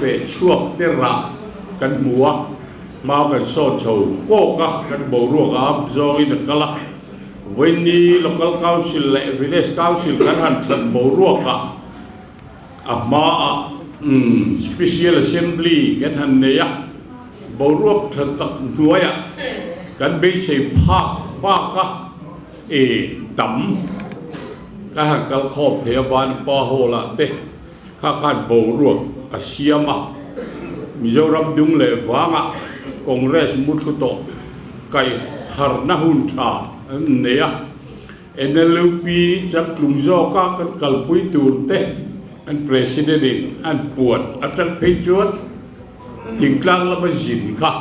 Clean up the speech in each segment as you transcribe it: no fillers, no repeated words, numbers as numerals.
Feh chhuak te rah kan hmu a, hma kan sawt chho kawk a, kan boruak a up zawngin a kal a. Vawiini Local Council leh Village Council kan han thlan boruak a, a hmaah Special Assembly kan han nei a, boruak tha tak hnuaiah kan beisei phak bak a e tam kan han kal khawm thei a, Vanpa Hall ah te. Kha khan boruak a siam a, Mizoram dung leh vangah Congress muthlu tawh kai harna hun tha an nei a, NLUP changtlung zawka kan kalpui tur te kan President in an puan atang phei chuan thingtlang lama zin kha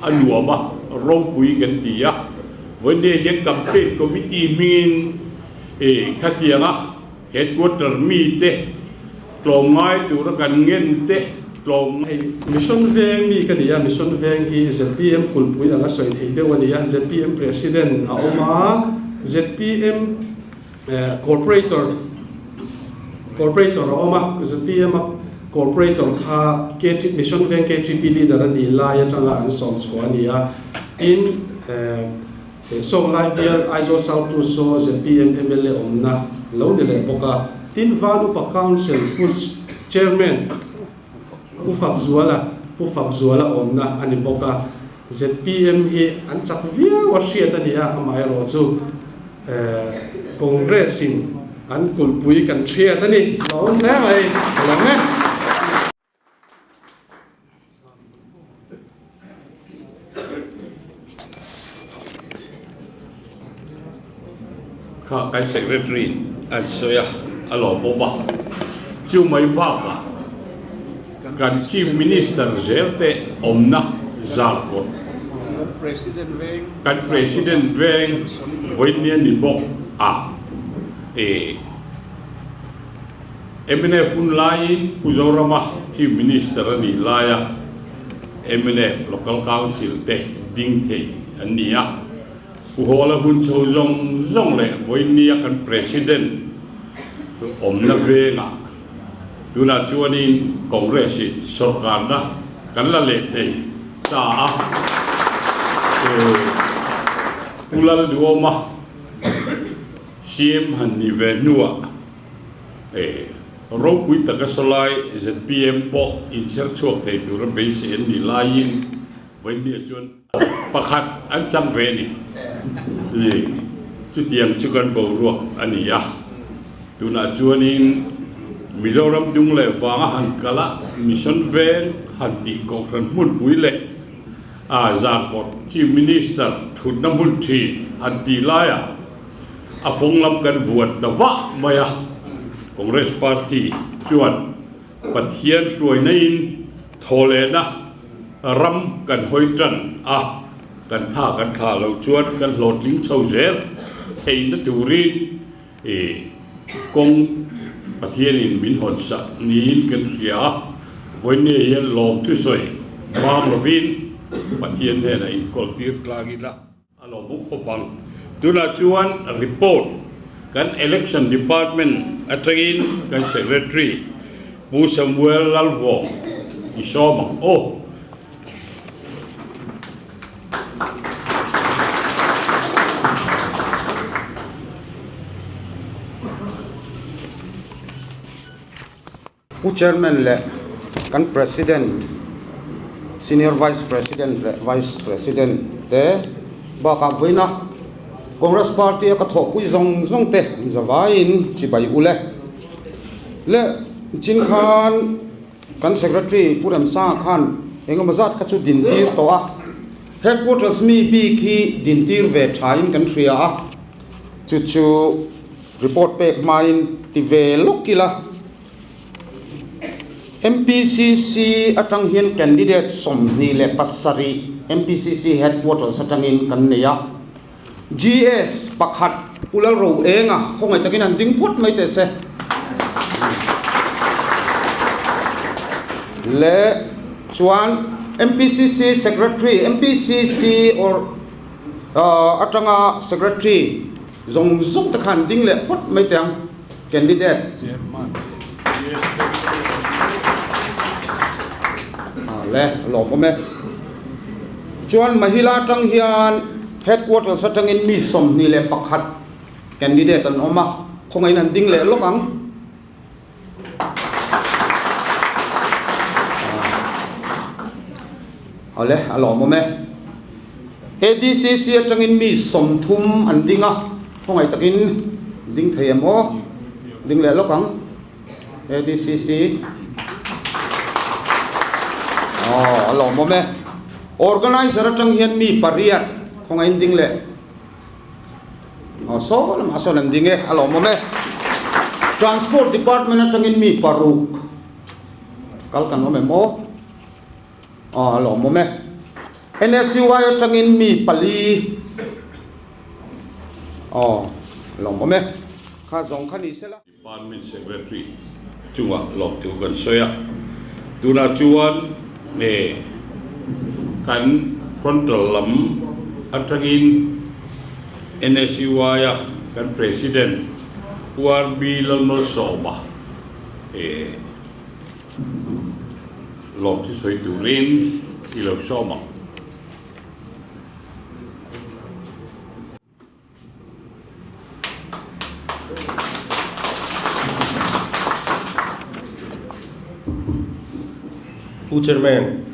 a nuam a, ropui kan ti a, vawinia hian campaign committee hmingin khatianga Headquarter mite tlawmngai tura kan ngen te tlawm. Hei Mission Veng mi ka ni a, Mission Veng hi zpm kulpui anga sawi thei deuh a ni a, zpm President a awm a, zpm Corporator Corporator a awm a, zpm a Corporator kha KT Mission Veng ktp Leader a nih lai atanga an sawm chhuah a ni a, tin Sawng lai bial Aizawl South tu saw zpm mla awmna lo ni leh bawk a, tin Van Upa Council Full Chairman Pu Fakzuala Pu Fakzuala awmna a ni bawk a, zpm hi an chak viau a hriat a ni a, amaherawh chu Congress in an kulhpui kan hriat a ni. Lo hle mai, ka lawm e. Kha kan secretary an sawi a, a lawm awm a. Chu mai bakah kan chief minister zel te awmna Zarkawt kan president veng vawinia ni bawk a e. Mnf hun laiin Pu Zorama Chief Minister a nih laia mnf Local Council te ding thei an ni a. Pu Hawla hun chho zawng zawng leh vawinia kan President awmna vengah tunah chuanin Congress in sawrkarna kan la leh thei ta a. Pu Lalduhawma CM han nih ve hnuah Ropui taka sawlai zpm pawh inchher chhuak thei tura beisei an nih laiin vawinia chuan pakhat an chang ve a ni. Chutiang chu kan boruak a ni a, tunah chuanin Mizoram dung leh vanga han kal a, Mission Veng han tih kohhran hmunpui leh Zarkawt Chief Minister thutna hmun thin han tih laiah A fawng lam kan vuan ta vah mai a, Congress Party chuan Pathian hruaina-in thawhlehna ram kan hawi tan a, kan tha kan thlah loh chuan kan hlawhtling chho zel theihna turin kawng Pathianin min hawn sak niin kan hria a, vawinia hian lawmthusawi bang lovin Pathian hnenah inkawl tir tlang ila. A lo bawk khawp ang. Tunah chuan report kan Election Department atangin kan Secretary Pu Samuel Lalvawng i sawm ang aw. Pu Chairman leh kan President, Senior Vice President leh Vice President te bakah vawiina Congress Party a ka thawhpui zawng zawng te zavaiin chibai u le. Leh chin khan kan Secretary Pu Remsanga khan engemaw zat kha chu dintir tawh a, Headquarters mi bik hi dintir ve thain kan hria a, chu chu report pek hmain. ti ve lawk ila. MPCC atang hian candidate 27 MPCC headquarters atangin kan nei a. GS pakhat Pu Lalroenga khawngaih takin an ding phawt mai teh se. Le chuan MPCC Secretary, MPCC or atanga Secretary zawng zawng te khan ding leh phawt mai teh ang candidate. Le lawm awm e. Chuan Mahila atang hian Headquarters atangin mi 21 candidate an awm a, khawngaihin an ding leh lawk ang. Awle, a lawmawm e. ADCC atangin mi 30 an ding a, khawngaih takin ding thei em aw? Ding leh lawk ang. ADCC. Aw, a lawmawm e. Organizer atang hian mi pariat khawngaihin ding leh. Aw, saw lamah sawn an ding e, a lawmawm e. Transport Department atangin mi paruk kal kan awm em aw? Aw, a lawmawm e. NSUI atangin mi pali. Aw, a lawmawm e. Kha zawng kha ni sela. Department Secretary chungah lawmthu kan sawi a, tunah chuan nge kan frontal lam atangin NSUI-a kan President Pu RB Lalmalsawma lawmthu sawi turin i lo sawm ang. Pu Chairman,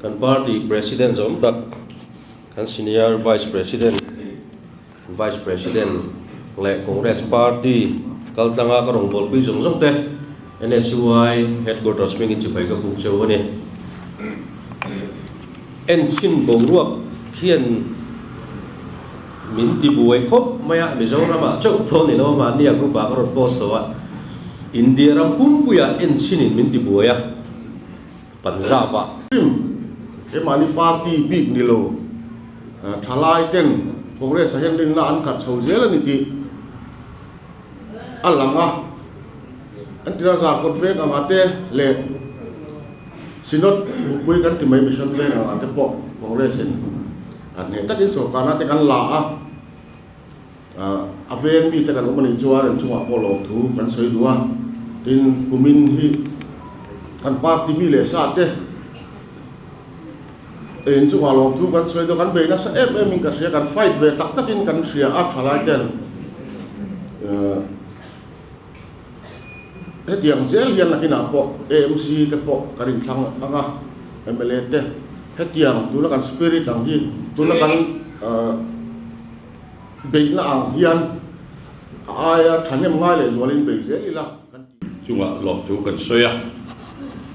kan party President zawm tak, kan Senior Vice President, Vice President leh Congress Party kaltlanga ka rawngbawlpui zawng zawng te NSUI Headquarters hmingin chibai ka buk cheu a ni. Enchhin boruak hian min ti buai khawp mai a, Mizoramah chauh pawh ni lo a, mahni a group ah ka rawn post lo a, India ram pumpuiah enchhin in min ti buai a, Punjab ah. Hrim he mahni party bik ni lo thalai ten Congress ah hian rinna an khat chho zel a ni tih a lang a, an tira zarkawt vek anga te leh Synod bukpui kan ti mai Mission Veng anga te pawh Congress in a hneh takin sorkarna te kan la a, a veng mite kan awm a nih chuan an chungah pawh lawmthu kan sawi duh a, tin kumin hi kan party mi leh sa te in chungah lawmthu kan sawi duh a, kan bei nasa em em in ka hria, kan fight ve tak takin kan hria a thalai ten. Hetiang zel hian nakinah pawh AMC te pawh kan inthlang ang a, mla te hetiang tuna kan spirit ang hi tuna kan beihna ang hian a aia thahnem ngai leh zualin bei zel ila kan ti. Chungah lawmthu kan sawi a,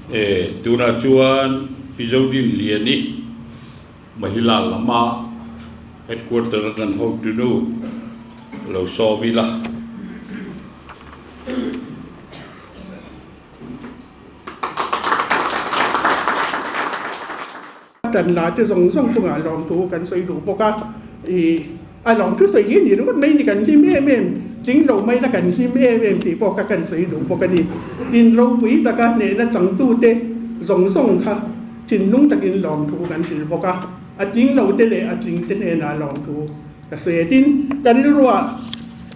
e tunah chuan Pi Zodin Liani Mahila lama headquarter a kan hotu nu lo sawm ila. Tan la te zawng zawng chungah lawmthu kan sawi duh bawk a, ih a lawmthu sawi hi ni ringawt mai ni kan hlim em em, tling lo mai la kan hlim em em tih pawh kha kan sawi duh bawk a ni. Tin ropui taka hnehna changtute zawng zawng kha Thinlung takin lawmthu kan hrilh bawk a, a tling lo te leh a tling te hnenah lawmthu ka sawi a. Tin, ka rilruah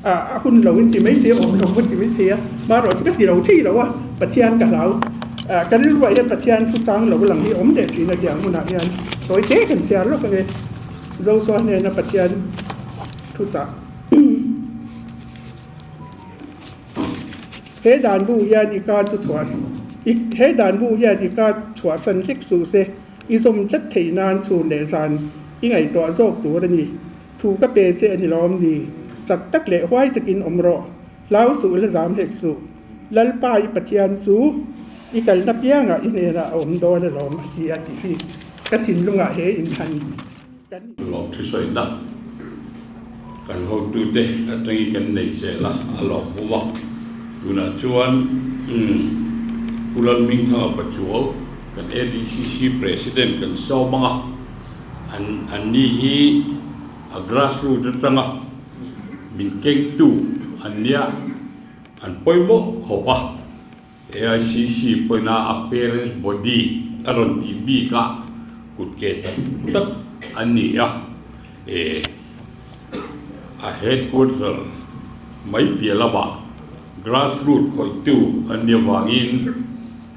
a hun lo in ti mai thei a, awm lo in ti mai thei a, marawh chu ka ti lo thei lo a, Pathian ka hlau. Ka rilruah hian Pathian thu chang lo lang hi awm leh thin a tiang hunah hian sawi te kan chhiar lawk ang e. Joshua hnena Pathian thuchah. He dan bu hian i ka chu chhuah i he dan bu hian i ka chhuahsan hlek suh se, i zawm tlat theih nan chhun leh zan i ngaihtuah zawk tur a ni. Thu ka pe che a ni lawm ni? Chak tak leh huai takin awm rawh. Hlau suh la zam hlek suh. Lalpa i Pathian chu i kalna piangah i hnenah a awm dawn alawm a ti a tih hi ka thinlungah he inthlan kan. Lawm thusawiina kan hotute atangin kan nei zel a, a lawmawm a. Tunah chuan Pu Lalhmingthanga Pachuau kan ADCC President kan sawm ang a, an anni hi a grassroot atanga min kengtu an nia, an pawimawh khawp a. AICC pawina a parents body a rawn tih bik a kut ke tak tak an ni a, eh a headquarter mai piah lamah grassroot khawihtu an nih avangin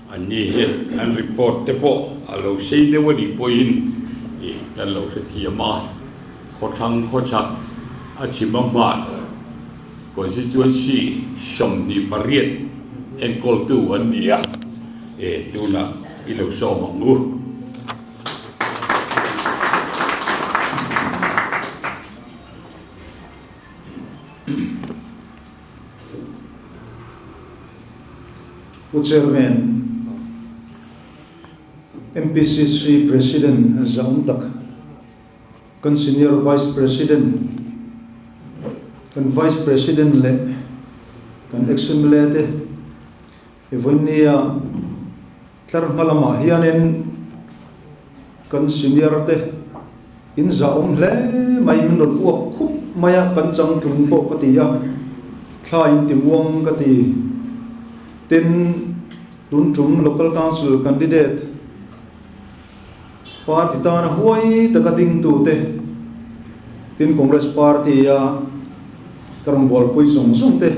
an ni hian an report te pawh a lo sei deuh a nih pawhin eh kan lo hrethiam a, khawthlang khawchhak a chim a hman. Constituency 28 enkawltu an ni a, e tunah i lo sawm ang u. Pu Chairman, MPCC President Zaum Tak, Kan Senior Vice President, kan Vice President leh kan ex-mla te i vawinia tlar hma lamah hianin kan senior te in zahawm hle mai min rawn uak khup mai a, kan changtlung pawh ka ti a, thla in ti muang ka ti. Tin, tun tum Local Council candidate, Party tana huai taka dingtute tin Congress Party-a ka rawn bualpui zawng zawng te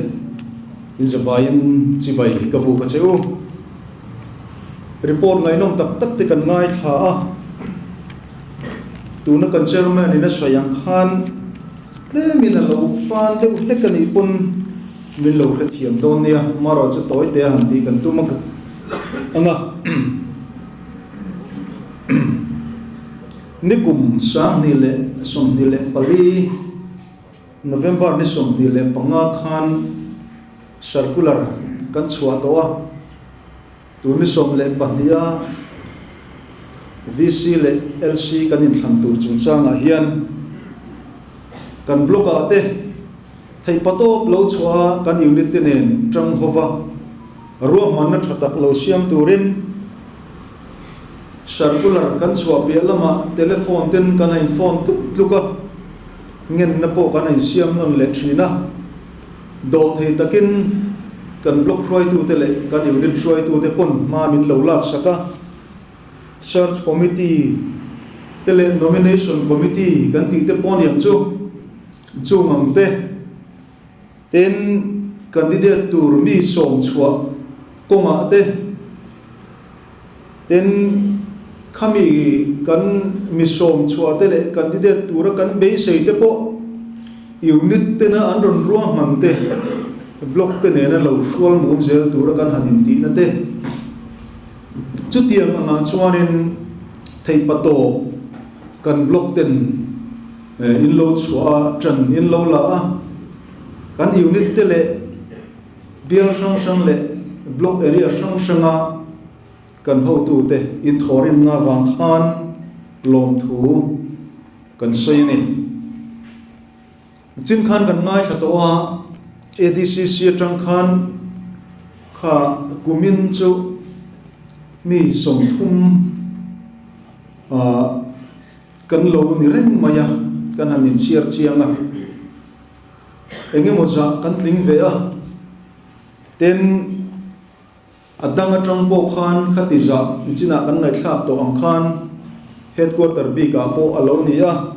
inzavaiin chibai ka buk a che u. Report ngaihnawm tak tak te kan ngaithla a, tuna kan Chairman in a sawi ang khan tlemin a lo fan deuh hlek a nih pawn min lo hrethiam dawn nia, marawh chu tawi te a han tih kan tum ang a. Nikum 2024 November ni 25 khan circular kan chhuah tawh a, tun ni 12 a VC leh LC kan inthlan tur chungchangah hian kan block ah te theihpatawp lo chhuah a kan unit te nen tang hova ruahmanna tha tak lo siam turin Circular kan chhuah piah lamah telephone ten kan a in-phone tluk tluk a, ngenna pawh kan a insiam nawn leh thin a. Dawhthei takin kan block hruaitute leh kan unit hruaitute pawn hma min lo laksak a. Search committee te leh nomination committee kan tih te pawh aniang chu chung ang te. Tin, candidate tur mi sawm chhuah kawngah te, tin, khami kan mi sawm chhuah te leh candidate tura kan beisei te pawh unit tena an rawn ruahman te, block te nena lo hrual mum zel tura kan han intihna te, chutiang angah chuanin theihpatawp kan block ten In lo chhuah a, ṭan in lo la a, kan unit te leh bial hrang hrang leh block area hrang hranga kan hotute inthawhrimna vang khan lawmthu kan sawi a ni. Chin khan kan ngaithla tawh a, ADCC atang khan kha kumin chu mi 30 ah, Kan lo ni reng mai a, kan han inchhiar chiang a, eng emaw zah kan tling ve a, tin a dang atang pawh khan khati zah nichinah kan ngaihthlak tawh ang khan headquarter bikah pawh a lo ni a,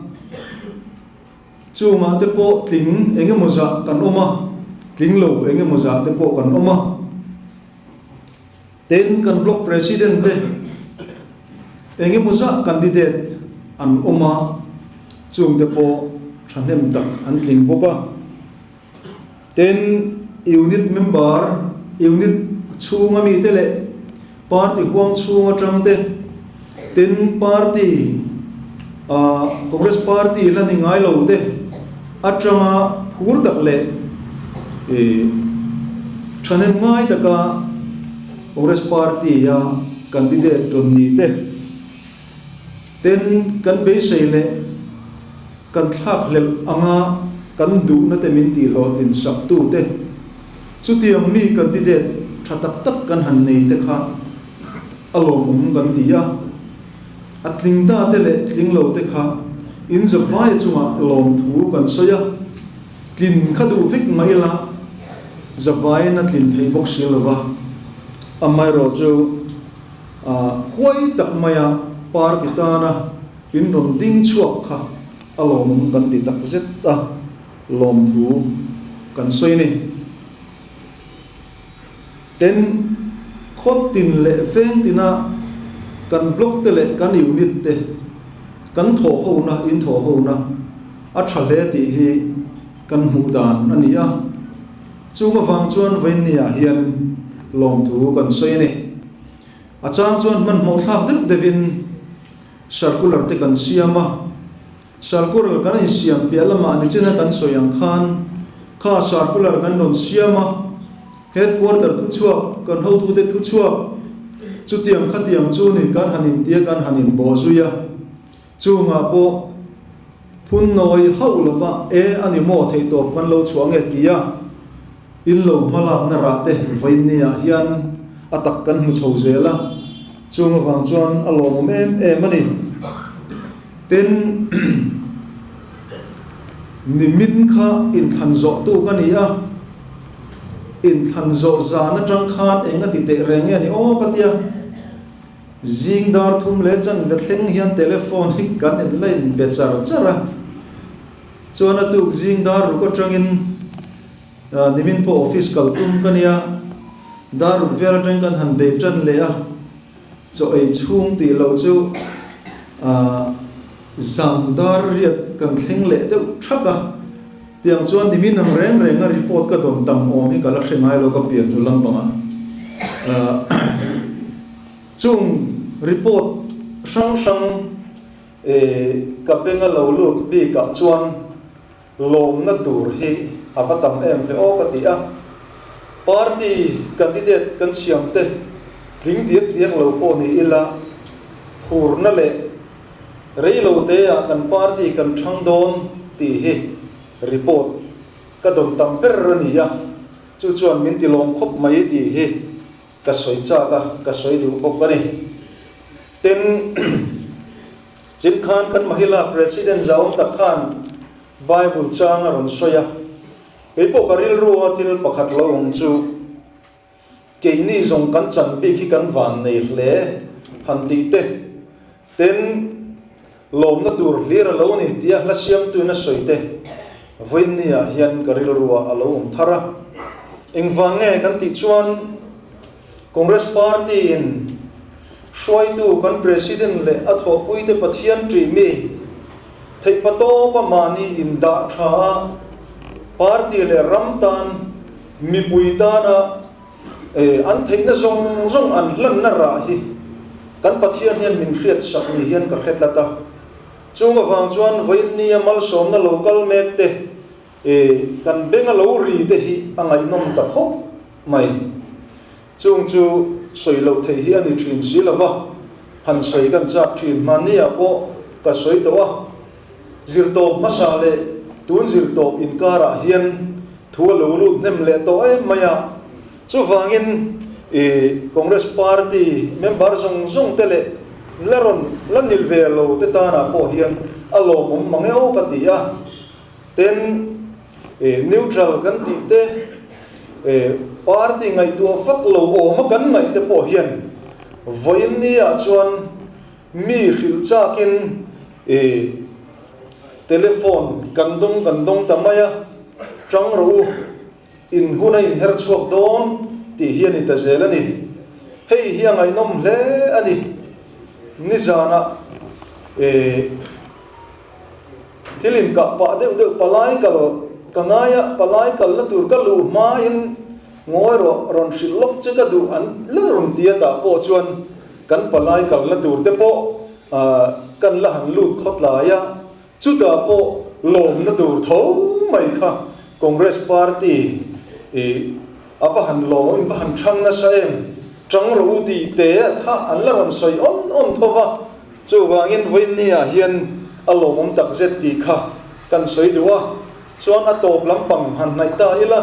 chungah te pawh tling eng emaw zah kan awm a, tling lo eng emaw zah te pawh kan awm a. Tin, kan block president te eng emaw zah candidate an awm a, chung te pawh thahnem tak an tling bawk a. Tin, unit member, unit chhunga mite leh party huang chhung atang te, tin party ah Congress party la ni ngai lo te atanga phur tak leh ih thahnem ngai taka Congress party a candidate rawn ni te ten kan beisei leh kan thlak hlelh anga kan duhna te min tihhlawhtlin sak tu te. Chutiang mi candidate tha tak tak kan han nei te kha a lawmawm kan ti a. A tling ta te leh tling lo te kha in zavai chungah lawmthu kan sawi a. Tlin kha duh vek mai ila zavaiin a tlin thei bawk si lo va. Amaherawhchu huai tak maia party tana in rawn ding chhuak kha a lawmawm kan ti tak zet a, lawmthu kan sawi a ni. Ten khaw tin leh veng tina kan block te leh kan unit te kan thawh hona, in thawh hona a tha hle tih hi kan hmuh dan a ni a. Chung avang chuan vawiinniah hian lawmthu kan sawi a ni. A chang chuan hmanhmawh thlak deuh deuhin circular te kan siam a. Circular kan insiam piah lamah nichina kan sawi ang khan kha circular kan rawn siam a, headquarter thuchhuak, kan hotute thuchhuak, chutiang khatiang chu ni kan han intia kan han inbawh zui a, chungah pawh phun nawi hauh lova e a ni maw theihtawp kan lo chhuah nge tia in lo hmalakna rah te vawiinniah hian a tak kan hmu chho zel a, chung avang chuan a lawmawm em em a ni. Tin, nimin kha inthlan zawh tu ka ni a, inthlan zawh zan atang khan eng a ti teh reng nge ni aw ka tia, zing dar thum leh chanve thleng hian telephone hi kan en la in be char char a, chuan a tuk zing dar ruk atangin nimin pawh office kal tum ka nia, dar ruk vel atangin kan han bei tan leh a. Chaw ei chhung tih loh chu zan dar riat kan thleng leh deuh thak a, tiang chuan nimin ang reng reng a report ka dawn tam awm hi ka la hre ngai lo ka pian hnu lampangah. Chung report hrang hrang ka benga lo lut bikah chuan Lawmna tur hi a va tam em ve aw ka ti a. Party candidate kan siam te tling diak diak lo pawh ni ila, hurna leh reilo te ah kan party kan thang dawn tih hi report ka dawn tam ber a ni a, chu chuan min ti lawm khawp mai tih hi ka sawi chak a, ka sawi duh bawk a ni. Tin. Chin khan kan Mahila President Zaum tak khan Bible chang a rawn sawi a, kei pawh ka rilru a thil pakhat lo awm chu keini zawng kan chan bik hi kan van nei hle han tih te, tin lawmna tur hlir a lo ni tia hla siamtuin a sawi te vawiinni ah hian ka rilru ah a lo awm thar a. Engvang nge kan tih chuan Congress Party in hruaitu kan President leh a thawhpuite Pathian ṭih mi theihpatawpa mahni in dah ṭha a, party leh ram tan, mipui tana an theihna zawng zawng an hlanna rah hi kan Pathian hian min hriatsak ni hian ka hre tlat a. Chung avang chuan vawiinnia malsawmna lo kal mek te kan benga lo ri te hi a ngaihnawm ta khawp mai. Chung chu sawi loh theih hi a ni thin si lo va, han sawi kan chak thin. Hmanni-ah pawh ka sawi tawh a, zirtawp hmasa leh tun zirtawp inkarah hian thu a lo lut hnem leh tawh em mai a. Chuvangin i Congress Party member zawng zawng te leh la rawn la nil ve lo te tanah pawh hian a lawmawm mang e aw ka ti a. Tin, neutral kan tih te, party ngaihtuah fak lo awma kan ngaih te pawh hian vawiin niah chuan mi hrilh chakin telephone kan dawng kan dawng ta mai a, tang rawh u, in hun a inher chhuak dawn tih hi a ni ta zel a ni. Hei hi a ngaihnawm hle a ni. Nizanah Thil inkah pah deuh deuh palai kal ka ngai a, palai kalna tur ka luh hmain ngawi rawh rawn hrilh lawk che ka duh an la rawn ti a tah pawh chuan kan palai kalna tur te pawh kan la han lut khawtlai a, chutah pawh lawmna tur tho mai kha Congress party i a va han lawm in va han thang nasa em, tang rawh u tih te kha an la rawn sawi awn awn tho va. Chuvangin vawiinniah hian a lawmawm takzet tih kha kan sawi duh a, chuan a tawp lampang han hnaih ta ila,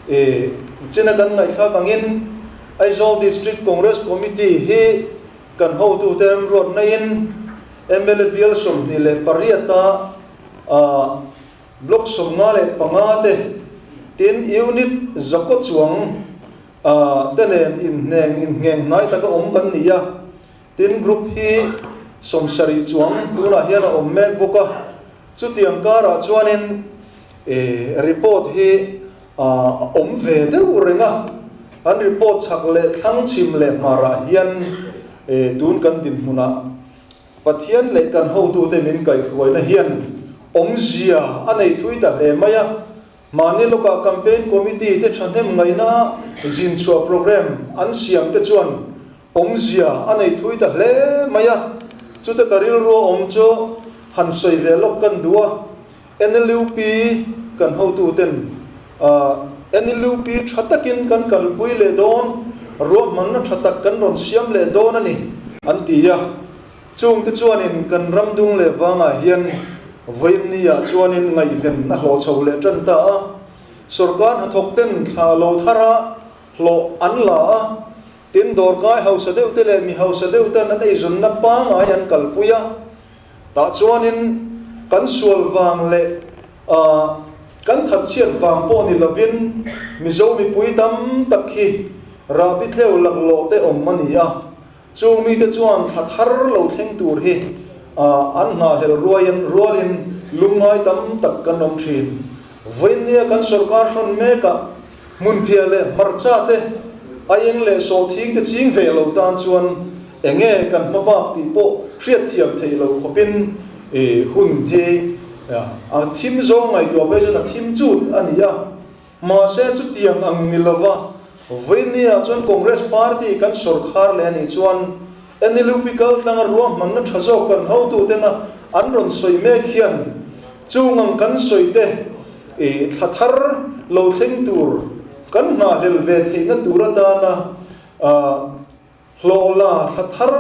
e, Nichina kan ngaihthlak angin Aizawl District Congress Committee hi kan hotute remruat naiin mla bial 28 a Block 55 te tin Unit 100 chuang te nen inhneng inngheng hnai taka awm kan ni a. Tin Group hi 70 chuang tunah hian a awm mek bawk a. Chutiang karah chuanin report hi a awm ve deuh reng a, an report chhak leh thlang chhim leh hmarah hian tun kan dinhmunah Pathian leh kan hotute min kaihhruaina hian awmzia a nei thui ta hle mai a. Mahni lawkah campaign committee te thahnem ngaihna zin chhuah programme an siam te chuan awmzia a nei thui ta hle mai a, chute ka rilru a awm chu han sawi ve lawk kan duh a, NLUP kan hotu ten NLUP tha takin kan kalpui leh dawn, ruahmanna tha tak kan rawn siam leh dawn a ni an ti a. Chungte chuanin kan ram dung leh vangah hian vawiinniah chuanin ngaihven a hlawh chho leh tan ta a. Sorkar hnathawk ten thla lo thar a, hlawh an la a, tin dawrkai hausa deuh te leh mi hausa deuh ten an eizawnna pangngai an kalpui a. Tah chuanin kan sual vang leh kan thatchhiat vang pawh ni lovin Mizo mipui tam tak hi rahbi tleu laklawh te awm a ni a. Chung mite chuan thla thar lo thleng tur hi an nghahhlel ruaiin rualin lungngai tam tak kan awm thin. Vawiinnia kan sorkar hrawn mekah hmunphiah leh hmarcha te, aieng leh sawhthing te ching ve lo tan chuan enge kan hma bak tih pawh hriatthiam theih loh khawpin hun hi a thim zawng ngaihtuah phei chuan a thim chut a ni a. Mahse chutiang ang ni lova, vawiinniah chuan Congress Party kan sawrkhar leh a nih chuan NLUP kaltlanga ruahmanna tha zawk kan hotutena an rawn sawi mek hian chung ang kan sawi te i thla thar lo thleng tur kan nghahhlel ve theihna tur atana hlawhla thla thar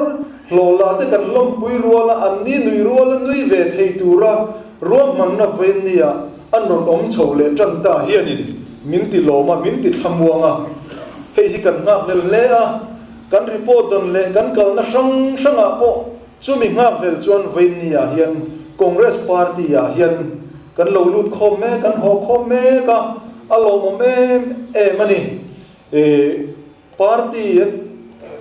hlawhla te kan lawmpui ruala an ni nui ruala nui ve thei tura ruahmanna vawiinniah an rawn awm chho leh tan ta hianin min ti lawm a, min ti thlamuang a. Hei hi kan nghakhlel hle a, kan report dawn leh kan kalna hrang hrangah pawh chumi nghakhlel chuan vawiinniah hian Congress Party-ah hian kan lo lut khawm mek, kan haw khawm mek a, a lawmawm em em a ni. Party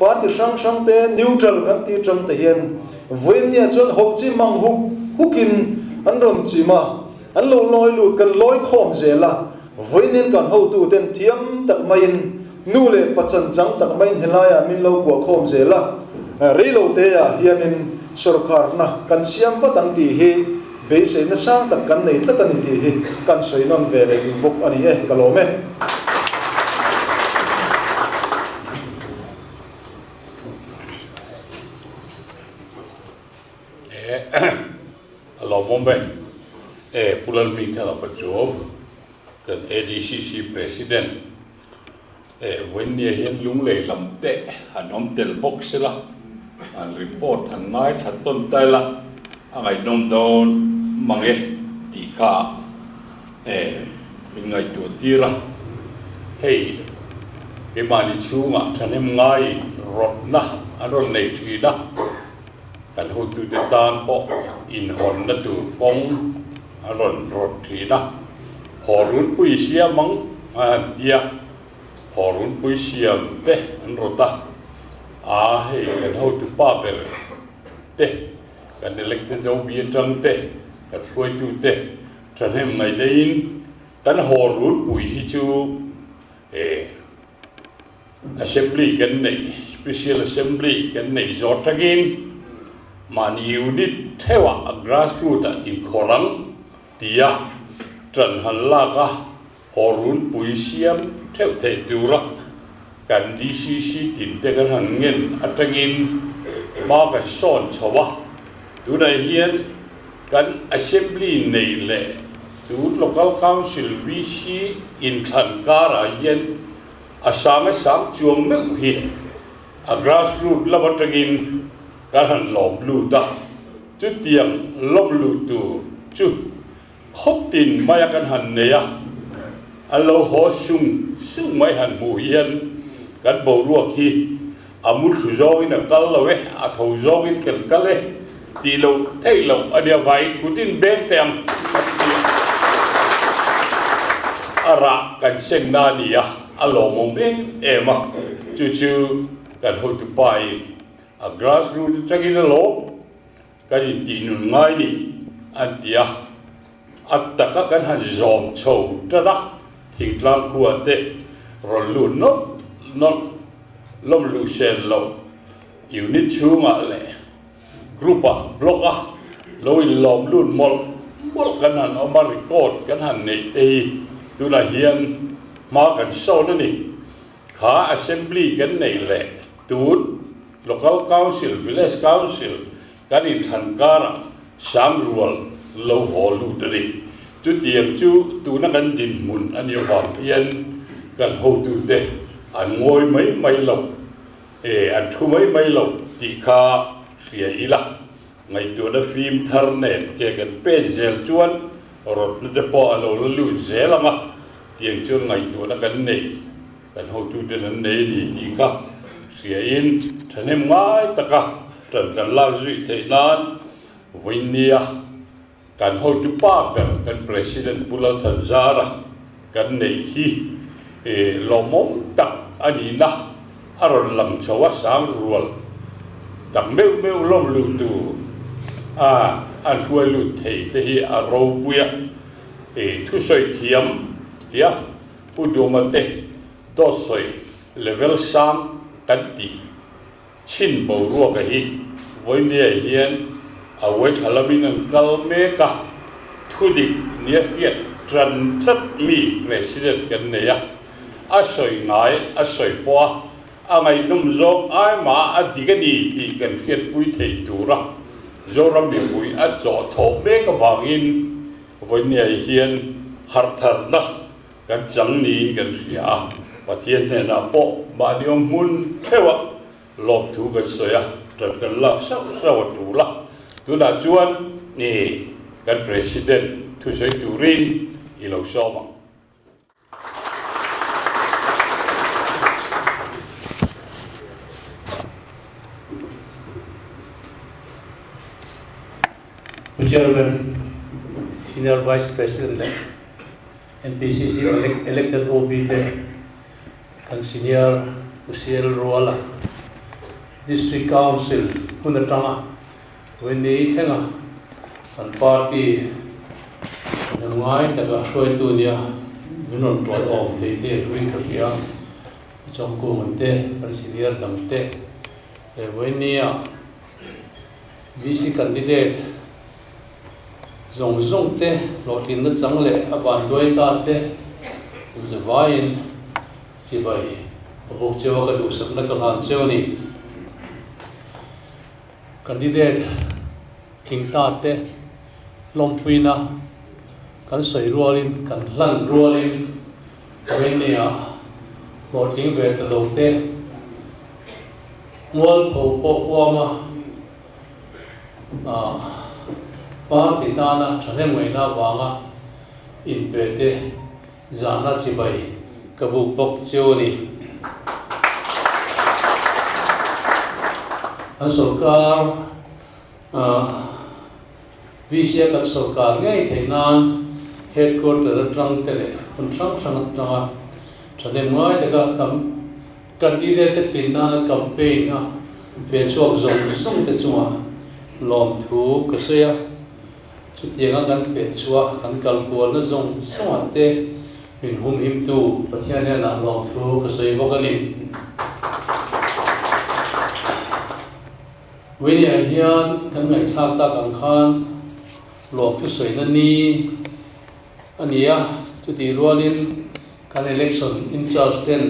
party hrang hrang te neutral kan tih atang te hian vawiinniah chuan ho chi mang huk hukin an rawn chim a, an lo lawi lut kan lawi khawm zel a, vawiinnian kan hotu ten thiam tak maiin nu leh pa chan chang tak maiin helaiah min lo kuah khawm zel a, reilo te ah hianin sorkarna kan siam vat ang tih hi beiseina sang tak kan nei tlat a ni tih hi kan sawi nawn ve leh duh bawk a ni e, ka lawm e. A lawmawm e. E Pu Lalhming kha ka chu kan ADCC President e vawiinnia hian lunglei lam te an awm tel bawk sela an report an ngaithla tawn ta ila a ngaihnawm dawn mang e tih kha e min ngaihtuah tir a, hei keimahni chhungah thahnem ngai rawtna an rawn nei thin a, kan hotute tan pawh inhawnna tur kawng a rawn rawt thin a, haw runpui siam ang a han ti a, haw runpui siam te an rawt a, a hei kan hotu pa ber te, kan elected OB atang te, kan hruaitu te Thahnem mai deihin kan haw runpui hi chu eh Assembly kan neih, Special Assembly kan neih zawh tangin mahni unit theuhah a grassroot ah inkhawr ang tia tan han lak a, haw runpui siam theuh theih tura kan DCC tin te kan han ngen atangin hma kan sawn chho a, tunah hian Kan Assembly nei leh tun Local Council VC inthlan karah hian a sang a sang chuang meuh hi a grassroot lam atangin kan han lawm lut a, chutiang lawm luh tur chu khawp tin maia kan han nei a, an lo haw sung sung mai han hmuh hian kan boruak hi a muthlu zawngin a kal lo e, a tho zawngin kan kal e tih loh theih loh a nia vaiin kut in beng teh ang kan ti a, a rah kan seng na a ni a, a lawmawm em em a, chu chu kan hotupa in a grassroot atangin a lawm. Kan intih nun ngai ni, an ti a. A taka kan han zawm chho tan a, thingtlang khua te rawn lut nawlh nawlh lawm luh sen loh unit chhungah leh group ah block a lo inlawm lut mawlh mawlh kan han awm a, record kan han neih te hi tunah hian hma kan sawn a ni. Kha assembly kan neih leh tun Local Council, Village Council kan inthlan karah sangrual lo haw lut a ni. Chutiang chu tuna kan dinhmun a nih avang hian kan hotute an ngawi mai mai lo, e an thu mai mai lo tih kha hria ila. Ngaihtuahna fim thar nen ke kan pen zel chuan rawtna te pawh a lo la lut zel ang a, tiang chuan ngaihtuahna kan nei, kan hotuten an nei a ni tih kha hriain thahnem ngai taka ṭan kan lak zui theih nan vawinia kan hotu pa ber kan President Pu Lalthanzara kan neih hi lawmawm tak a nihna a rawn lang chho a, sang rual tak meuh meuh lawm luh tur a an hruai lut thei te hi a ropui a, thusawi thiam tia Pu Duma te dawt sawi level sang kan tih chhin boruaka hi vawinia hian a uaithla lamin an kal mek a, thudik nia hriat tan tlat mi President kan nei a, a sawi ngai a sawi pawh a, a ngaihnawm zawk ai mah a dik a ni tih kan hriatpui thei tura Zoram mipui a chawh thawh mek avangin vawinia hian harhtharna kan chang niin kan hria a, Pathian hnenah pawh mahni awm hmun theuhah lawmthu kan sawi a, ṭan kan lak sauh sauh a tul a. Tunah chuan i kan President thusawi turin i lo sawm ang. Pu Chairman, Senior Vice President leh MPCC elected OB te, kan Senior Pu CL Ruala, District Council hun atanga Vawiini thlenga kan party hnam ngai taka hruaitu nia min rawn tuai awm thei te hlui ka hria, Pu Chawngkunga te, kan Senior dang te leh Vawiini-a VC candidate zawng zawng te hlawhtlinna chang leh a vanduai ta te zavaiin chibai a buk cheu a ka duhsakna ka hlan cheu a ni. Candidate tling ta te lawmpuina kan sawi rualin kan hlan rualin Romania hlawhtling ve ta lo te Mualpho pawh huama party tana thahnemngaihna avanga inpe te zahna chibai ka buk bawk cheu a ni. Kan sorkar VC a kan sorkar ngei theih nan headquarter atang te leh hmun hrang hrang atanga thahnem ngai taka tam Candidate te tlin nana campaign a ve chhuak zawng zawng te chungah lawmthu ka sawi a, chutianga kan feh chhuah kan kal kualna zawng zawngah te min humhimtu Pathian hianah lawmthu ka sawi bawk a ni. Vawinia hian kan ngaihthlak tak ang khan lawmthu sawina ni a ni a, chutih rualin kan election in charge ten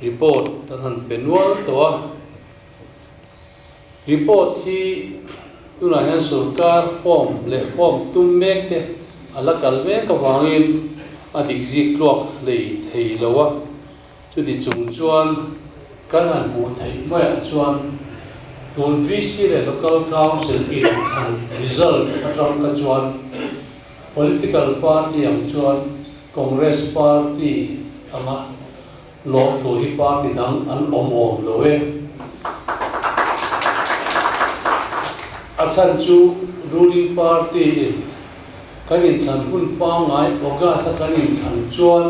report an han pe nual tawh a, report hi tunah hian sorkar form leh form tum mek te a la kal mek avangin a dik zik tluak hlei thei lo a, chuti chung chuan kan han hmuh theih maiah chuan tun VC leh Local Council inthlan result atang kha chuan political party ang chuan Congress party anga. Lawm tur hi party dang an awm awm lo e. A chhan chu ruling party in kan inthlan hun pangngai August a kan inthlan chuan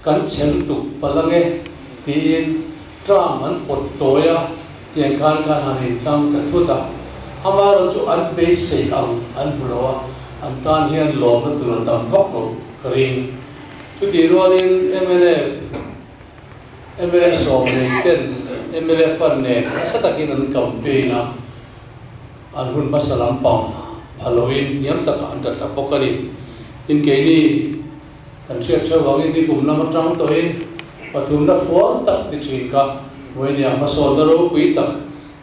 kan chhe lutuk palh ange tiin term an pawt tawi a, tiang khan kan han inthlang ta thut a. Amaherawhchu an beisei ang an hmu lo a, an tan hian lawmna tur a tam vak lo ka ring. Chutih rualin mnf mla sawm nei ten mla fund nen nasa takin an campaign a, an hun hmasa lampang pha loin hniam takah an ta thla bawk a ni. Tin, keini kan hriat theuh vangin nikum lam atang tawhin pathumna fual tak ni thin kha vawinia hmasawnna ropui tak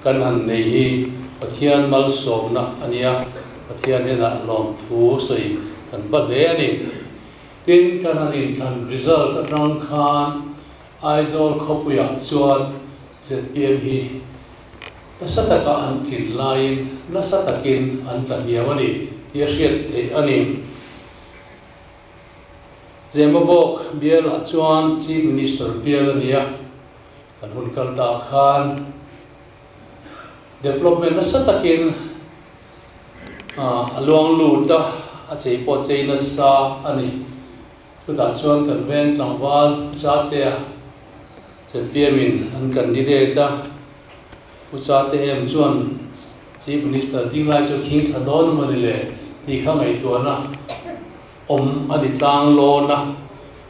kan han nei hi Pathian malsawmna a nia, Pathian hnenah lawmthu sawi kan va hle a ni. Tin, kan han inthlan result atang khan Aizawl khawpuiah chuan zpm hi nasa taka an tlin laiin nasa takin an tla hniam a ni tih a hriat theih a ni. Zemabawk bialah chuan Chief Minister bial a ni a, kan hun kal ta khan development nasa takin A luang lut a, a chei pawh chei nasa a ni. Chutah chuan kan veng tlangval Pu Chatea ZPM-in an candidate a, Pu Chate em chuan Chief Minister ding lai chu khing thla dawn emaw ni le tih kha ngaihtuahna awm a ni tlang lawn a,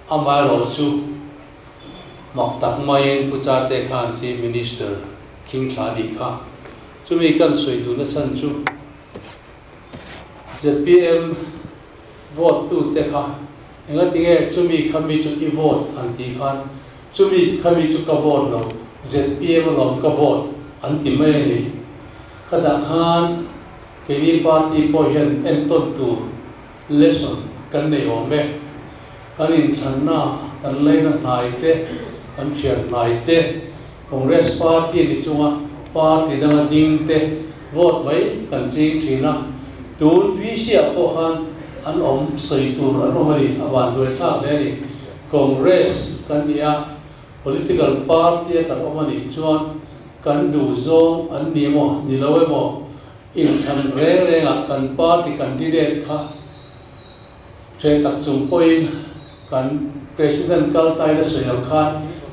amaherawhchu mak tak maiin Pu Chate khan Chief Minister khing thla a nih kha. Chumi kan sawi duhna chhan chu zpm vote tu te kha engatinge chumi kha mi chu i vote an tih khan chumi kha mi chu ka vote lo zpm alawm ka vote an ti mai a ni. Khatah khan keini party pawh hian entawn tur lesson kan nei awm e. Kan inthlanna kan leina hnai te, kan thian hnai te, Congress party ni chunga party danga ding te vote mai kan ching thin a, tun VC ah pawh khan an awm sawi tur an awm a ni, a van duai thlak hle a ni. Congress kan ni a, political party a kan awm a nih chuan kan duh zawng an ni emaw ni lo emaw inthlan reng rengah kan party candidate kha Ṭhe tak chung pawhin kan President kal taina sawi ang khan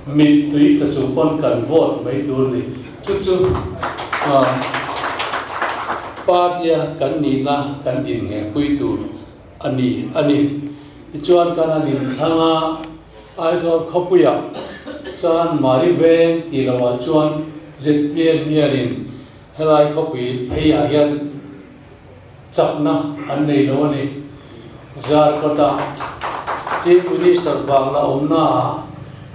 mittui tla chung pawn kan vote mai tur a ni. Chu chu party-a kan nihna kan innghehpui tur a ni a ni. Tichuan kan han inthlang a, Aizawl khawpuiah chuan Mari Veng tih lohah chuan zpm hianin helai khawpui pheiah hian chakna an nei lo a ni. Zarkawtah Chief Minister Bangla awmnaah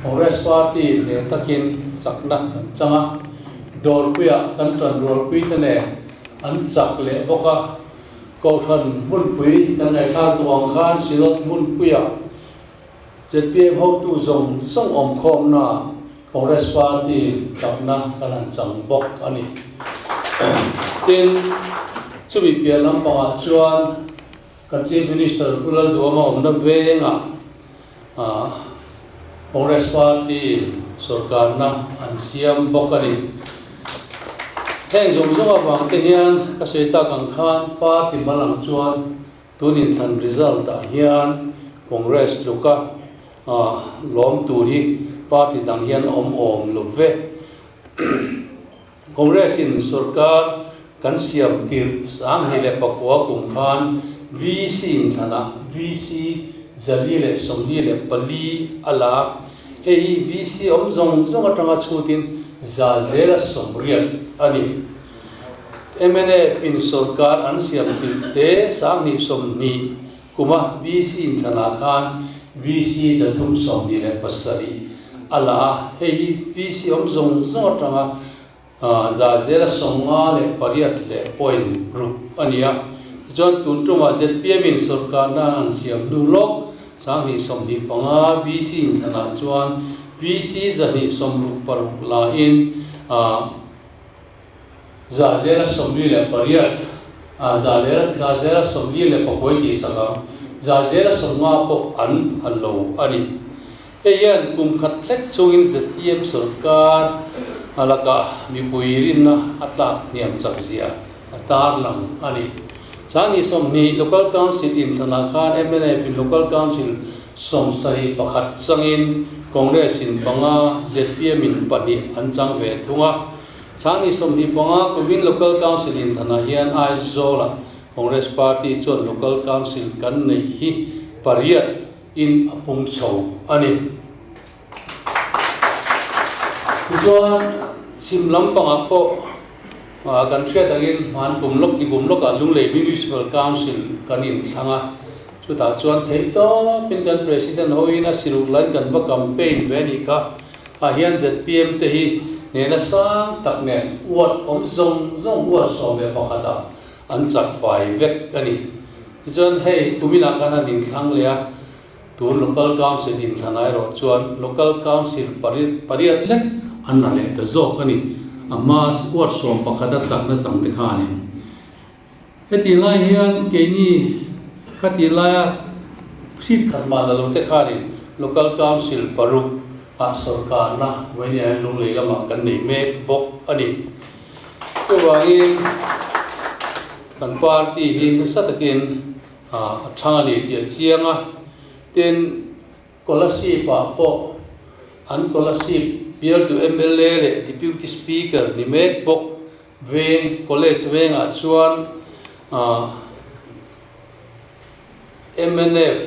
Congress Party hneh takin chakna kan chang a, Dawrpuiah kan tanrualpui te nen an chak leh bawk a, Kohhran hmunpui kan ngaihthlak duh ang khan Synod hmunpuiah zpm hotu zawng zawng awmkhawmnaah Congress Party chakna kan han chang bawk a ni. Tin, chumi piah lampangah chuan kan Chief Minister Pu Lalduhama awmna vengah Congress Party sorkarna an siam bawk a ni. Heng zawng zawng avang te hian ka sawi tak ang khan party hma lang chuan tun inthlan result ah hian Congress tluka Lawm tur hi party dang hian awm awm lo ve. Congress in sorkar kan siam tirh 2009 kum khan VC inthlanah VC 124 a la. Hei hi VC awm zawng zawng atanga chhutin 80% a ni. Mnf in sorkar an siam tirh te 2020 Kuma VC inthlanah khan VC 327 a la a, hei hi VC awm zawng zawng atanga 58.6% a ni a. Tichuan tun tumah zpm in sorkarna an siam hnu lawk 2025 VC inthlanah chuan VC 266 la in 48, 44 tih sak ang, 90 pawh an phal lo a ni. Hei hian kum khat hlek chungin zpm sorkar lakah mipui rinna a tlak hniam chak zia a tarlang a ni. Changni 20 Local Council inthlanah khan mnf in Local Council 71 changin Congress in panga, zpm in pahnih an chang ve thung a. Changni 25 kumin Local Council inthlanah hian Aizawlah Congress Party chuan Local Council kan neih hi pariat in a pung chho a ni. Tichuan, chhim lampangah pawh kan hriat angin hman kum lawk ni kum lawkah Lunglei Municipal Council kan inthlang a, chutah chuan theihtawpin kan President hoin a siruk lain kan va campaign ve a nih kha. Ah hian zpm te hi nena sang tak nen ward awm zawng zawng ward 11 ah an chak fai vek a ni. Tichuan hei kuminah khan han inthlang leh a, tun Local Council inthlan erawh chuan Local Council pariat lek an la leh ta zawk a ni. A hma ward 11 a chakna chang te khanin. Heti lai hian keini khati laia seat khat mah la lo te khanin Local Council paruk ah sawrkarna vawinia hian Lunglei lamah kan nei mek bawk a ni. Chuvangin kan party hi nasa takin a thang a ni tih a chiang a, tin Kolasib ah pawh an Kolasib bialtu mla leh Deputy Speaker ni mek bawk veng College vengah chuan mnf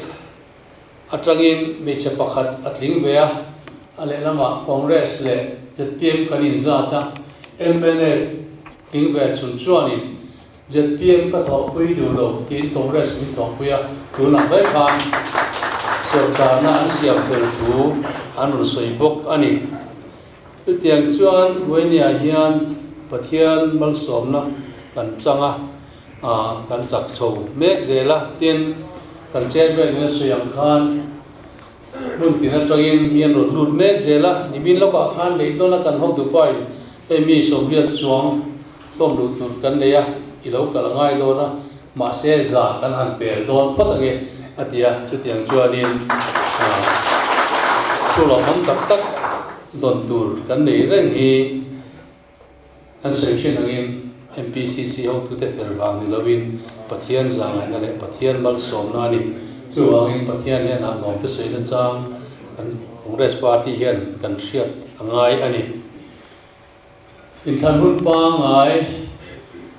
atangin hmeichhe pakhat a tling ve a, a lehlamah Congress leh zpm kan inzat a, mnf tling ve chung chuanin zpm ka thawhpui duh lo tiin Congress min thawhpui a, tunah mai khan sorkarna an siam fel thu an rawn sawi bawk a ni. Chutiang chuan Uainiah hian Pathian malsawmna kan chang a, kan chak chho mek zel a, tin kan chairman in a sawi ang khan hmun tin atangin mi an rawn lut mek zel a, nimin lawkah khan lei dawn a kan hotu pain hei mi 80 chuang hlawm luh tur kan nei a, i lo kal a ngai dawn a, mahse za kan han pel dawn phawt ange a ti a, chutiang chuanin thu lawmawm tak tak dawn tur kan nei reng hi kan sawi thin angin MPCC hotute fel vang ni lovin Pathian zahngaihna leh Pathian malsawmna a ni. Chuvangin Pathian hian a lawm thusawi nachang kan Congress Party hian kan hriat a ngai a ni. Inthlan hun pangngai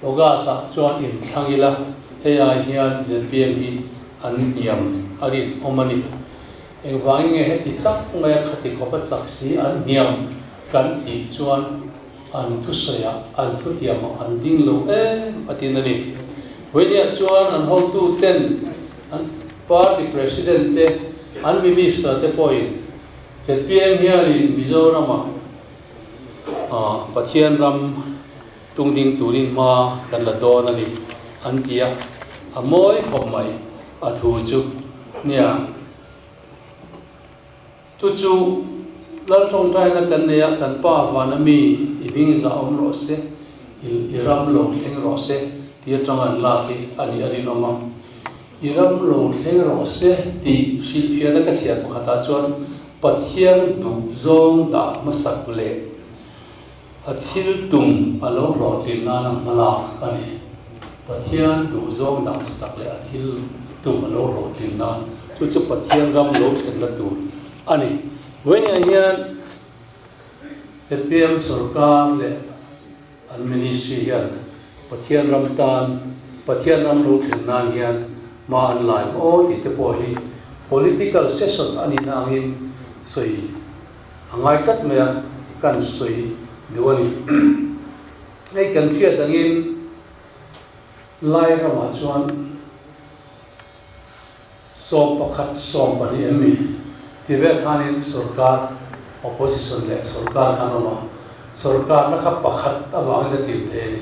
August ah chuan inthlang ila, hei ai hian zpm hi an hniam a rinawm a ni. Engvangin nge heti tak maia khati khawp a chak si an hniam kan tih chuan an thusawiah an thutiamah an ding lo em a tin a ni. Vawinia chuan an hotu ten an party president te an minister te pawhin zpm hianin Mizoramah Pathian ram tung ding turin hma kan la dawn a ni an ti a, a mawi khawp mai a thu chu nia. Chu chu Lal tawngtaina kan nei a, kan Pa vana mi i hming zah awm rawh se, i ram lo thleng rawh se tih atanga an lak hi a nih a rinawm a. I ram lo thleng rawh se tih hrilhfiahna ka chhiar pakhatah chuan Pathian duh zawng dah hmasak leh a thil tum a lo hlawhtlin nana hmalak a ni. Pathian duh zawng dah hmasak leh a thil tum a lo hlawhtlin nan chu chu Pathian ram lo thlenna tur a ni. Vawiinah hian zpm sorkar leh an ministry hian Pathian ram tan, Pathian ram lo thlen nan hian hma an lai maw tih te pawh hi political session a nihna angin sawi a ngai tlat mai a, kan sawi duh a ni. Hei kan hriat angin Lai ramah chuan 11, 12 em ni ti vel khanin sorkar opposition leh sorkar khan awm a, sorkarna kha pakhat avangin a tlin thei a ni.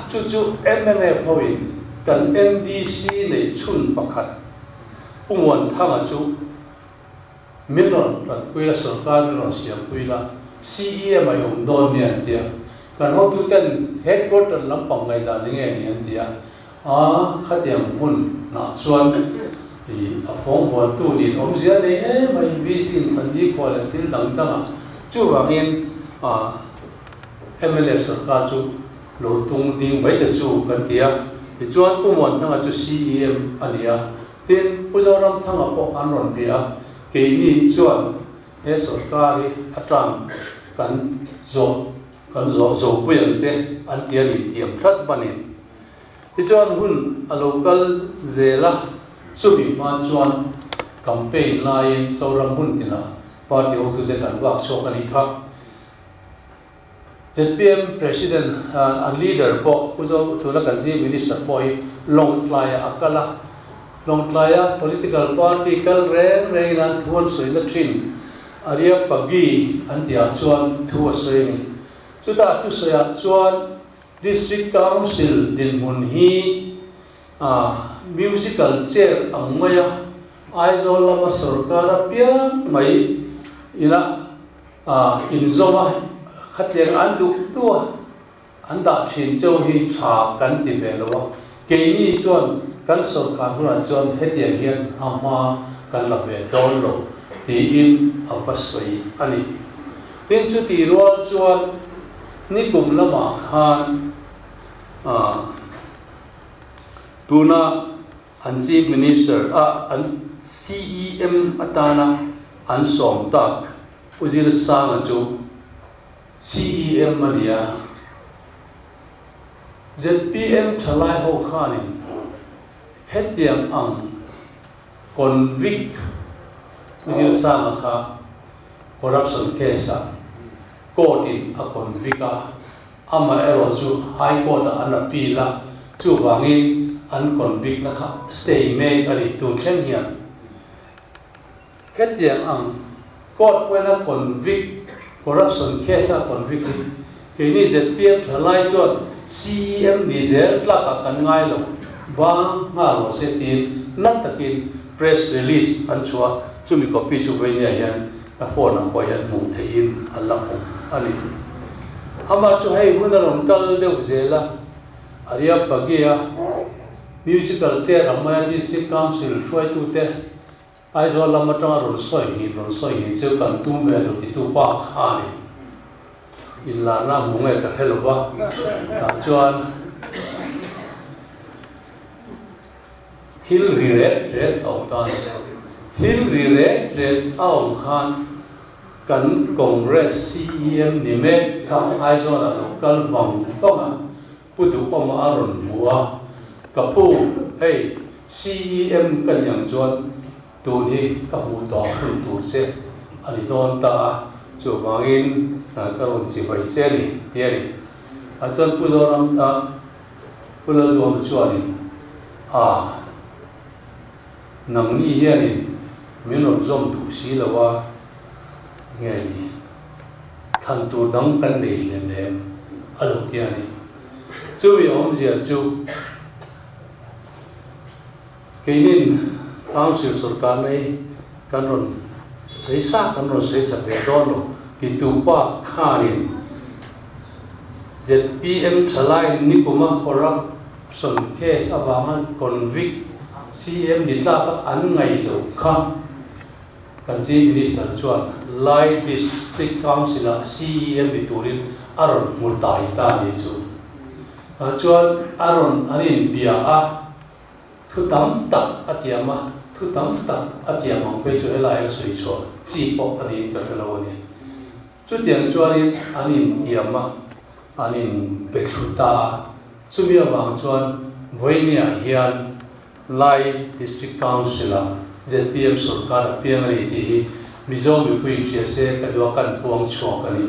Chu chu mnf hoin kan MDC nei chhun pakhat Pu Muanthanga chu min rawn tanpui la, sorkar min rawn siampui la, CEM a i awm dawn nia an ti a. Kan hotuten headquarter lampang ngaihdan eng nge ni an ti a. A, khatiang hmun ah chuan I a fawng vuantu nih awmzia nei em mai VC in thlan ni khua leh thil dang dang ah chuvangin mnf sarkar chu lo tung ding mai ta chu kan ti a. Tichuan Pu Muanthanga chu CEM a ni a, tin Pu Zoramthanga pawh an rawn bia a, keini chuan he sarkar hi a tan kan zawh kan zawh zo pui ang che an ti a ni tiam tlat banin. Tichuan hun a lo kal zel a, chumi hma chuan campaign laiin Zoram hmun tinah party hotute kan vak chhuak a nih kha. Zpm President an leader pawh Pu Zo tuna kan Chief Minister pawh hi Lawngtlaiah a kal a, Lawngtlaia political party kal reng rengin an thu an sawina thin Arya Pagi an tihah chuan thu a sawi a ni. Chutah thusawiah chuan District Council dinhmun hi musical chair ang maia Aizawl lama sorkar apiang mai ina inzawm a, khatiang an duh duh a, an dah thin cheu hi tha kan ti ve lo a. Keini chuan kan sorkar hunah chuan hetiang hian a hma kan la ve dawn lo tiin a va sawi a ni. Tin, chutih rual chuan Nikum lamah khan tuna an Chief Minister a an CEM atana an sawm tak Pu Zirsanga chu CEM a ni a, zpm thalai ho khanin hetiang ang convict Pu Zirsanga kha corruption case ah Court in a convict a, amaherawh chu High Court ah an appeal a, chuvangin an convict na kha stay mek a ni tun thleng hian. Hetiang ang court pawhin a convict, corruption case a convict hi keini zpm thalai chuan CEM ni zel tlakah kan ngai lo, bang nghal rawh se tiin na takin press release an chhuah, chumi copy chu Vainia hian Ka phone ang pawh hian hmuh theihin a la awm a ni. Amah chu hei hun a rawn kal deuh zel a, Arya Pagia Musical Chair ang maia District Council hruaitute Aizawl lam atanga rawn sawi nghin rawn sawi nghin chu kan tum ve lo titu pa khanin inlarna a hmu nge ka hre lo va, tah chuan Thil ri ret ret a awm ta a ni. Thil ri ret ret a awm khan kan Congress CEM ni mek kha Aizawlah lo kal vang vang a, Pu Duhawma a rawn hmu a, Ka pu, hei CEM ka ni ang chuan tun hi ka hmuh tawh hun tur che a ni dawn ta a, chuvangin ka rawn chibai che a ni, ti a ni. A chuan Pu Zoram ta. Pu Lalduama chuanin, A, nangni hianin min rawn zawm duh si lo a, nge ni, thlan tur dang kan nei lem em? a lo ti a ni. Chumi awmzia chu keinin Council sorkar nei kan rawn sawi sa, kan rawn sawi sa ve dawn lo titu pa khanin, Zpm thalai nikuma corruption case avanga convict CM ni tlaka an ngaih loh kha kan Chief Minister chuan Lai District Council-ah CEM ni turin a rawn hmu tai ta ni chu. Tah chuan a rawn an inbia a, thu tam tak a tiam a, thu tam tak a tiam ang phei chu helai hian sawi chhuah chi pawh a niin ka hre lo a ni. Chutiang chuanin an intiam a, an inbe thlu ta a. Chumi avang chuan Vawinia hian Lai District Council-ah zpm sorkar a piang a ni tih hi Mizo mipui inhria se ka duh a kan puang chhuak a ni.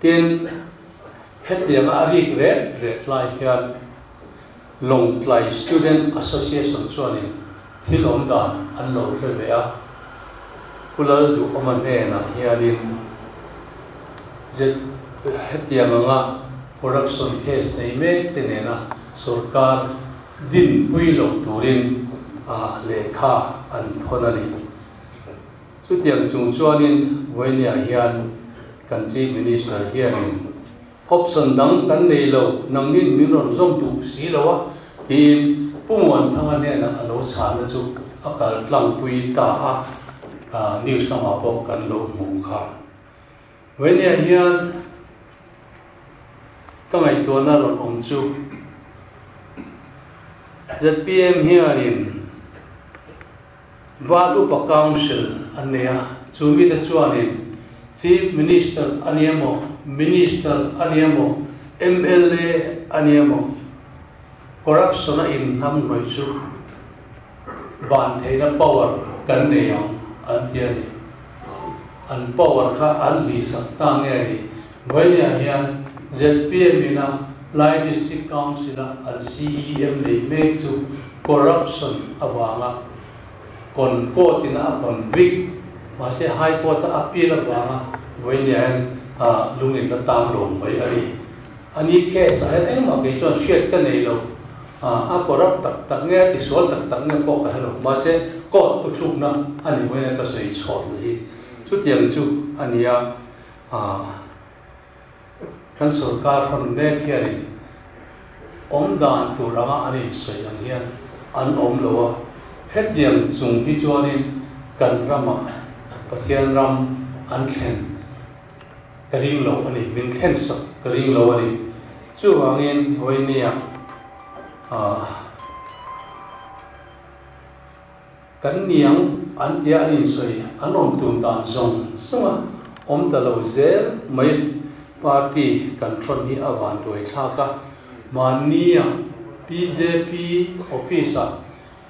Tin, hetianga a rik ret ret lai hian Lawngtlai Student Association chuanin thil awm dan an lo hre ve a, Pu Lalduhawma hnenah hianin hetiang anga corruption case nei mek te nena sorkar dinpui lo turin lehkha an thawn a ni. Chutiang chung chuanin Vawinia hian kan Chief Minister hianin option dang kan nei lo, nangnin min rawn zawm duh si lo a, tiin Pu Muanthanga hnena a lo chhahna chu a kal tlangpui ta a, news lamah pawh kan lo hmuh kha. Vawinia hian ka ngaihtuahna rawn awm chu zpm hianin Val Upa Council an nei a, chu mite chuanin Chief Minister a ni emaw, Minister a ni emaw, mla a ni emaw corruption a inhnamhnawih chu ban theihna power kan nei ang an ti a ni. An power kha an hlihsak ta nge ni? Vawinia hian zpm ina Lai District Council-a an CEM nei mek chu corruption avanga kon court ina a convict, mahse High Court-a appeal avanga vawinia hian lungin la tang lo mai a ni. A ni case ah hian engmah kei chuan hriat ka nei lo, a corrupt tak tak nge a tisual tak tak nge pawh ka hre lo, mahse court thuthlukna a ni vawinia ka sawi chhuah na hi chutiang chu a ni a. Kan sorkar hawn mek hianin awm dan tur anga an insawi ang hian an awm lo a, hetiang chung hi chuanin kan ramah Pathian ram an thlen ka ring lo a ni, min thlen sak ka ring lo a ni. Chuvangin Vawinia Kan niang an tia an insawi an awm tum dan zawng zawng a awm ta lo zel mai. Party kan thawn hi a van tuai thlak a, mahnia bjp office ah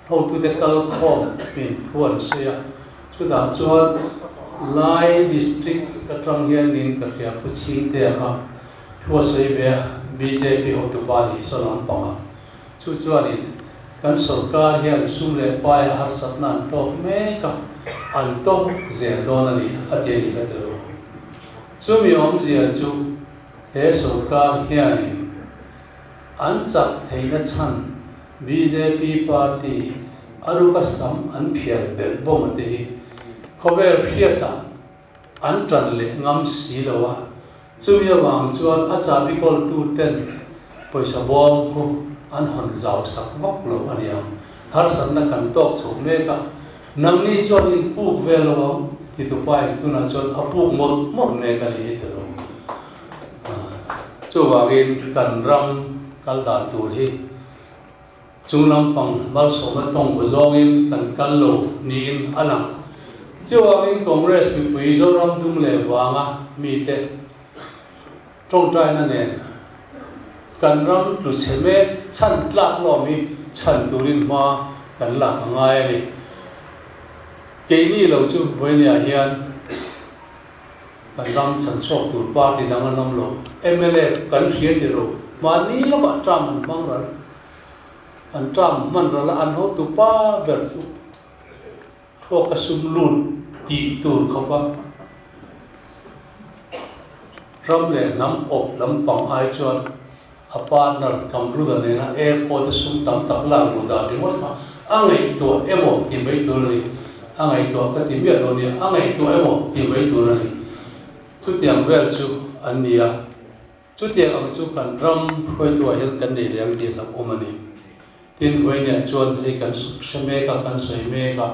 hotute kal khawm min thu an sawi a, chutah chuan Lai district atang hian in ka hria Pu Chhingtea kha thu a sawi ve a, bjp hotupa ni saw lampangah. Chu chuanin kan sorkar hian sum leh paia harsatna an tawk mek a, an tawk zel dawn a ni, a ti a ni ka ti ru. Chumi awmzia chu he sorkar hianin an chak theihna chhan bjp party a ruka sam an phiar belh bawm a te hi khawvel hriatah an tan leh ngam si lo a, chumi avang chuan a chahbi kawltu ten pawisa bawm khu an hawn zau sak vak lo a niang. Harsatna kan tawk chho mek a, nangni chuan in puk ve lo ang ti tupain tunah chuan a puk mawlh mawlh mek a ni hi ti lo. Chuvangin kan ram kal dan tur hi Chung lampang malsawmna tawng bu zawngin kan kal lo niin a lang. Chuvangin Congress mipui Zoram dum leh vanga mite tawngtaina nen kan ram tlu chhe mek chhan tlak lawm hi chhan turin hma kan lak a ngai a ni. Keini lo chu vawinia hian kan ram chhan chhuak tur party dang an awm lo. Mla kan hria ti ro. Mahni lawkah term an hmang ral. An term hman ral a, an hotu pa ber chu thluak a sum lut tih tur khawp a. Ram leh hnam awp lampang ai chuan a partner Kamruda nena airport a sum tam tak lak luh dan ringawt kha a ngaihtuah emaw ti mai tur a ni. A ngaihtuah ka ti miah lo nia, a ngaihtuah emaw ti mai tur a ni. Chutiang vel chu an ni a. Chutiang ang chu kan ram hruaituah hian kan nei leh ang tih hlauhawm a ni. Tin, Vawinia chuan hei kan hre mek a, kan sawi mek a,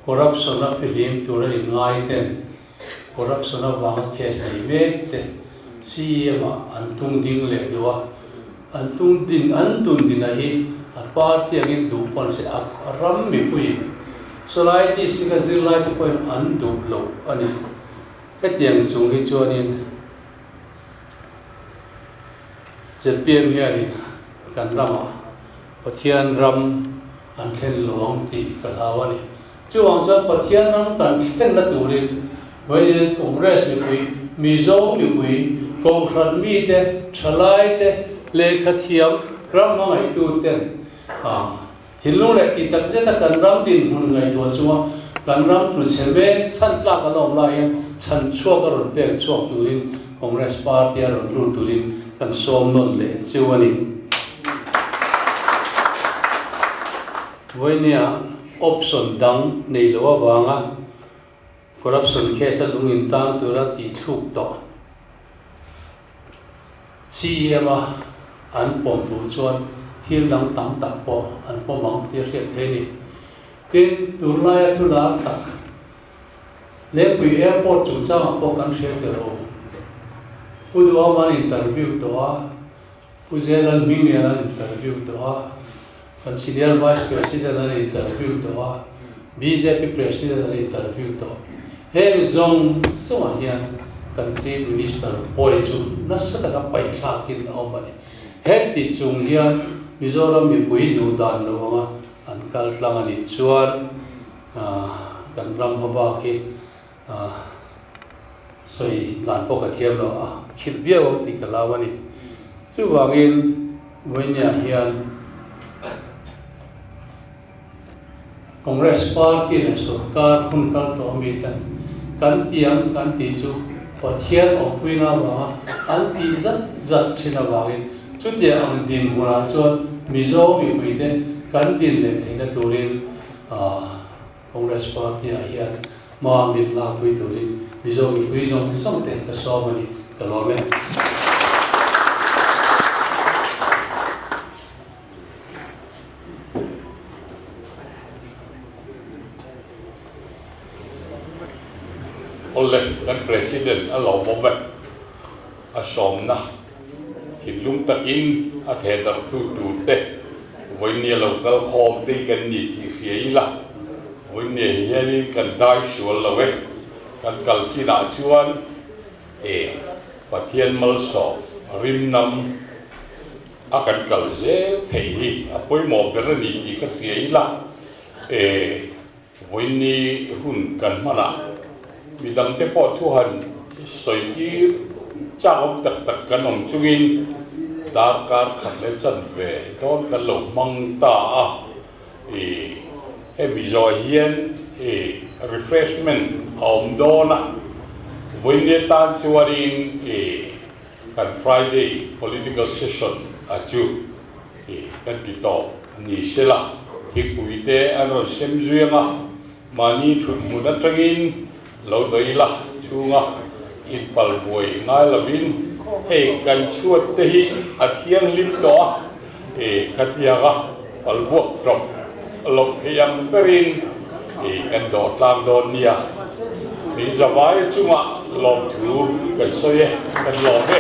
corruption a fihlim tura inngai ten corruption avanga case nei mek te CEM ah an tung ding leh duh a, an tung din an tun din a hi a party angin duh pawn se a ram mipuiin sawlai district a zirlai te pawhin an duh lo a ni. Hetiang chung hi chuanin zpm hianin kan ramah Pathian ram an thlen lo ang tih ka hlau a ni. Chuvang chuan Pathian ram kan thlenna turin vawiin Congress mipui, Mizo mipui, Kohhran mite, thalaite, lehkhathiam ram hmangaihtuten thinlung leh tih tak zeta kan ram dinhmun ngaihtuah chunga kan ram hnuchhe mek chhan tlak an awm laiin chhan chhuak a rawn pek chhuak turin Congress party a rawn lut turin kan sawm nawn leh chu a ni. Vawinia option dang nei loh avanga corruption case a lung in tan tura tih thluk tawh CEM a an pawm duh chuan thil dang tam tak pawh an pawm ang tih a hriat theih a ni. Tin, tunlaia thu lar tak Lengpui Airport chungchangah pawh kan hria tel o. Pu Duhawm an interview tawh a, Pu Zelan Hminglian an interview tawh a, kan Senior Vice President an interview tawh a, bjp President an interview tawh. Heng zawng zawngah hian kan Chief Minister pawi chu nasa taka paihthlakin a awm a ni. Heti chung hian Mizoram mipui duh dan lo anga an kal tlang a nih chuan kan ram hmabak hi sawi dan pawh ka thiam lo a, khilh viau ang tih ka lau a ni. Chuvangin vawinia hian Congress party leh sorkar hun kal tawh ami ten kan tiang kan tih chu Pathian awmpuina avanga an tih zat zat thin avangin chutiang ang dinhmunah chuan Mizo mipuite kan din leh theihna turin Congress party ah hian hma min lakpui turin Mizo mipui zawng zawng te ka sawm a ni, ka lawm e. Awle, kan President a lawmawm e. A sawmna thinlung takin a thehdarhtu turte vawinia lo kal khawm te hi kan ni tih hria ila, vawinia hianin kan dai sual lo e. Kan kal chinah chuan e Pathian malsawm rimnam A kan kal zel theih hi a pawimawh ber a ni tih ka hria ila, e vawiini hun kan hmanah midangte pawh thu han sawi tir chak awm tak tak kan awm chungin darkar khat leh chanve dawn kan lo hmang ta a, e hemi zawh hian e refreshment a awm dawn a, vawiini atan chuanin e. Kan Friday political session a chu i kan ti tawp ni sela, thingpui te an rawn sem zui anga mahni thut hmun atangin lo dawih ila chhunga inpal buai ngai lovin hei kan chhuat te hi a thianghlim tawh a, i khatianga pal buak tawp loh theih ang berin i kan dawh tlang dawn nia. Min zavai chungah lawmthu kan sawi e, kan lawm e.